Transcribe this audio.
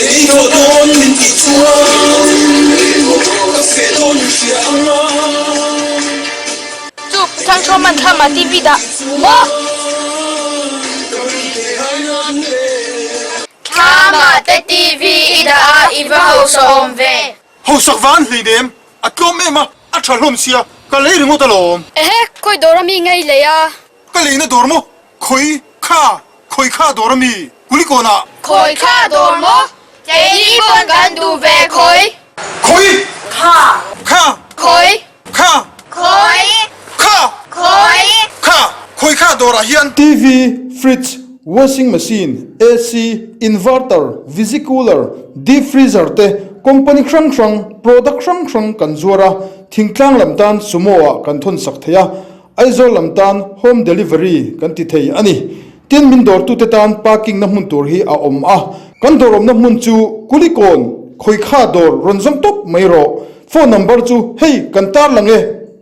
Ei tawh dawn min tih chuan ka feh dawn in hria ang a. Chu Thangthawman thlama TV dah maw? Thlama te TV i dah a i va hausa awm ve. Hausak va an hleinem, a tlawm em a, a tha hlawm sia, ka lei ringawt alawm. Ehe, khawi dawr ami ngei lei a? Ka leina dawr maw? Khawi kha, khawi kha dawr ami? Kulikawnah. Khawi kha dawr maw? Keini pawn kan duh ve khawi. Khawi. Kha. Kha. Khawi. Kha. Khawi. Kha. Khawi. Kha. Khawi kha dawrah hian. TV, fridge, washing machine, AC, inverter, visi cooler, deep freezer te company hrang hrang, product hrang hrang kan zuar a, thingtlang lam tan sumo ah kan thawn sak thei a. Aizawl lam tan home delivery kan ti thei a ni. Tin, min dawrtute tan parking na hmun tur hi a awm a. Kan dawr awmna hmun chu Kulikawn, Khawikha dawr rawn zawng tawp mai rawh. Phone number chu hei kan tarlang e.